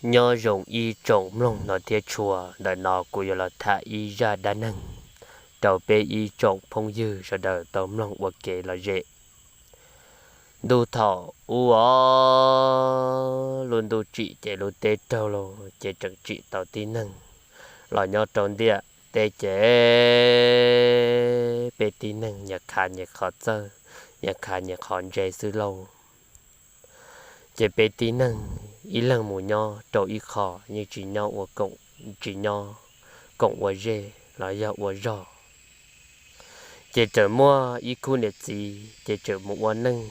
Nyob zoo ib tsoom mloog no thiab tshua, ntawm no kuv yuav los tham ib zaj dab neeg rau peb ib tsoom phooj ywg sawv daws tau mloog ua kev lom zem. Ntuj thaum ub os, lub ntuj tsim ces lub teb raug los ces tseem tsim tau tib neeg los nyob rau ntiaj teb ces peb tib neeg nyias khav nyias qhov txawj, nyias khav nyias qhov ntse xwb lauj. Ces peb tib neeg ib leeg mus nyob rau ib qho, yeej tsis nyob ua koom, tsis nyob koom ua zej los yog ua zog. Ces txawm muaj ib khub niam txiv ces txawm mus ua neej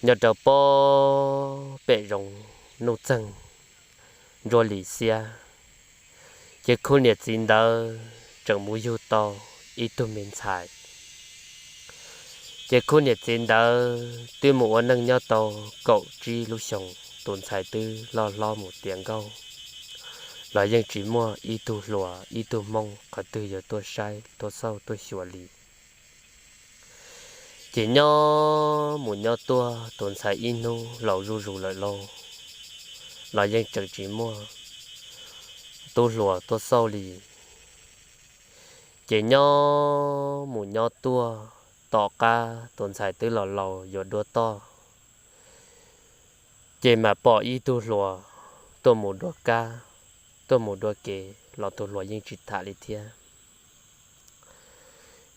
nyob rau pob pem zoov nuj txeeg ntsuab lis xiab. Ces khub niam txiv ntawd tseem mus yug tau ib tug me ntxhais. Ces khub niam txiv ntawd twb mus ua neej nyob tau kaum tsib lub xyoos, tus ntxhais twb loj hlob mus tiav nkauj los yeej tsis muaj ib tug hluas ib tug hmoob qhov twg yuav tuaj saib tuaj xauj tuaj xyuas li. Ces nyob mus nyob tuaj tus ntxhais ib hnub laus zuj zus lawm lauj, los yeej tseem tsis muaj tub hluas tuaj xauj li. Ces nyob mus nyob tuaj tom qab tus ntxhais twb los laus yuav duab toj, ces mam pom ib tug hluas tuaj mus dua kab, tuaj mus dua kev los tus hluas yeej tsis tham li thiab.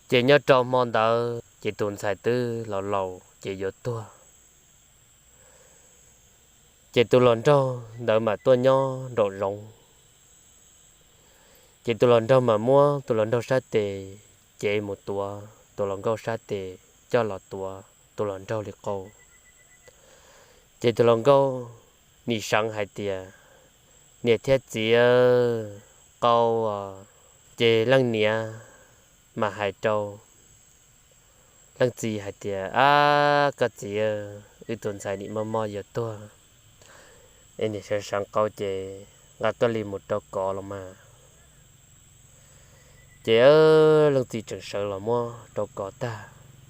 Ces nyob rau hmo ntawd ces tus ntxhais twb los laus ces yuav tuag. Ces tus hluas nraug ntawd mam tuaj nyob nraum zoov. Ces tus hluas nraug mam muab tus hluas nraug sab tes cev mus tuav tus hluas nkauj sab tes coj los tuav tus hluas nraug li qau. Ces tus hluas nkauj nim seev hais tias, niam thiab txiv, qau. Ces leej niam mas hais rau leej txiv hais tias, ab koj txiv, wb tus ntxhais nim mob mob yuav tuag es nim seev seev qau ces nqa koj li mus rau kov los mas. Ces leej txiv tseem sawv los muab rau kov tag,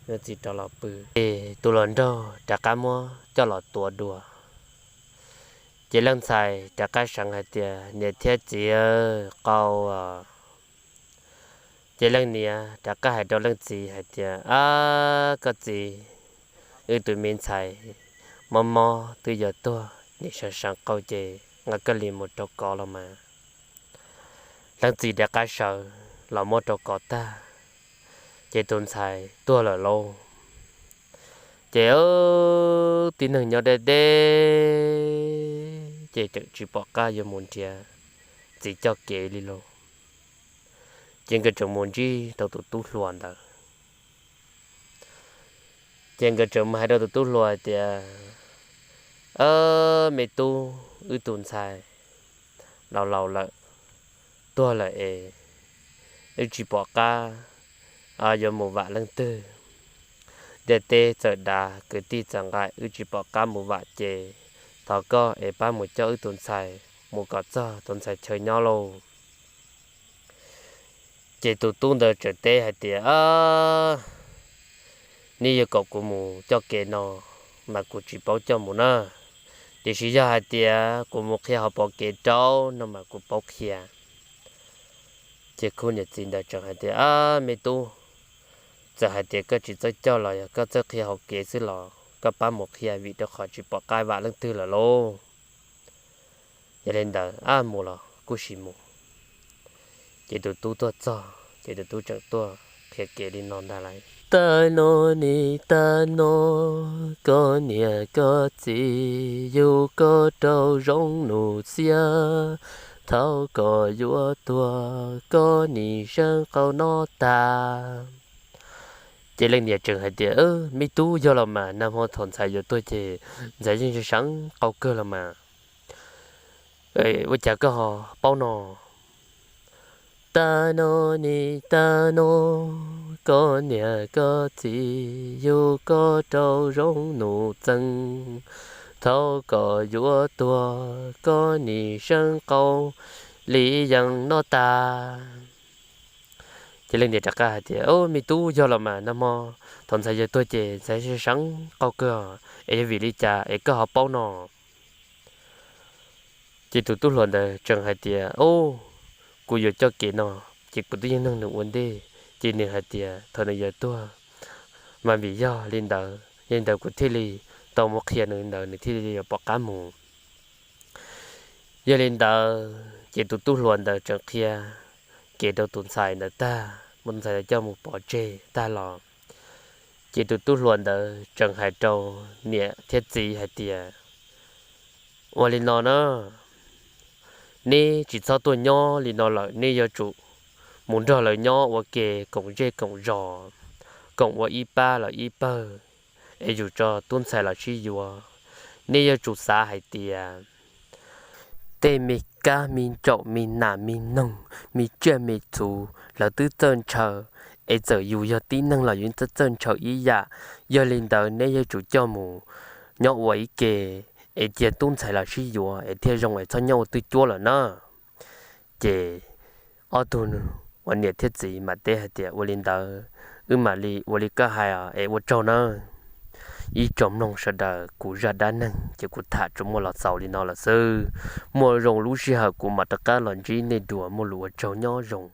leej txiv rov los pw, ces tus hluas nraug rov qab muab coj los tuav dua. Ces leej ntxhais rov qab seev hais tias, niam thiab txiv, qau. Ces leej niam rov qab hais rau leej txiv hais tias, ab koj txiv, wb tus me ntxhais mob mob twb yuav tuag, nim seev seev qau ces nqa koj li mus rau kov los mas. Leej txiv rov qab sawv los muab rau kov tag, ces tus ntxhais tuag lawm lauj. Ces tib neeg nyob deb deb ces tseem tsis pom qab yuav mus nrhiav txiv coj kev li lauj. Ces nkawd tseem mus ntsib rau tus tub hluas ntawd. Ces nkawd tseem mus hais rau tus tub hluas hais tias, ab me tub, wb tus ntxhais laus laus lawm, tuag lawm es wb tsis pom qab yuav mus vam leej twg. Ntiaj teb txawm dav, kwv tij txawm nqaim, wb tsis pom qab mus vam ces thov koj es pab mus coj wb tus ntxhais mus kom txog tus ntxhais chaw nyob lauj. Ces tus tub ntawd tseem teb hais tias, ab, nej yuav kom kuv mus coj kev no mas kuv tsis paub coj mus na. Tiam sis yog hais tias kuv mus qhia hauv pom kev rau no mas kuv paub qhia. Ces khub niam txiv ntawd tseem hais tias, ab me tub, txawm hais tias koj tsis txawj coj los yog koj txawj qhia hauv kev xwb los koj pab mus qhia, vim rau qhov tsis pom qab vam leej twg lawm lauj. Yog li ntawd ab mus los kuj sim mus. Ces tus tub tuaj txog ces tus tub tseem tuaj qhia kev li no ntag lauj. Tag no nim tag no, koj niam koj txiv yug koj rau zoov nuj xiab, thaum koj yuav tuag koj nim seev qau no tag. Ces leej niam tseem hais tias, me tub, yog los mas, nag hmo thaum ntxhais yuav tuag ces ntxhais yeej seev qau kawg los mas, ua cas koj ho paub no? Tag no nim tag no, koj niam koj txiv yug koj rau zoov nuj txeeg, thaum koj yuav tuag koj nim seev qau li yeej no tag. Ces leej niam rov qab hais tias, me tub, yog los mas, nag hmo thaum ntxhais yuav tuag ces ntxhais seev qau kawg, es yog vim li cas es koj ho paub no? Ces tus tub hluas ntawd tseem hais tias, Ub, kuv yuav coj kev no, ces kuv twb yeej nug nws ua ntej, ces nws hais tias thaum nws yuav tuag, mas vim yog li ntawd, yog li ntawd kuv thiaj li tau mus qhia nws ntawd, nws thiaj li yuav pom qab mus. Yog li ntawd ces tus tub hluas ntawd tseem qhia kev rau tus ntxhais ntawd tag, muab tus ntxhais ntawd coj mus pov tseg tag los, ces tus tub hluas ntawd tseem hais rau niam thiab txiv hais tias, Ua li no na, neb tsis txhob tuaj nyob li no lawm, neb yuav tsum mus nrog lawv nyob ua ke koom zej koom zos, koom ua ib pab los ib pawg, es yus tso tub ntxhais los sib yuav. Neb yuav tsum xav hais tias tej me kab me ntsaum me nas me noog me tsiaj me txhu lawv twb txawj ntshaw, es txawm yus yog tib neeg los yus twb txawj ntshaw ib yam. Yog li ntawd neb yuav tsum coj mus nyob ua ib ke, es cia tub ntxhais los sib yuav es thiaj zoo, es txhob nyob ua twj cuab lawm na. Ces ob tug uas niam thiab txiv mam teb hais tias, Ua li ntawd wb mam li ua li koj hais es ua tsaug nawb. Ib tsoom mloog sawv daws, kuv zaj dab neeg ces kuv tham tsuas muaj los xaus li no lawm xwb. Muaj zoo lub sij hawm kuv mam rov qab los ntsib nej dua, muaj lus ua tsaug nyob zoo.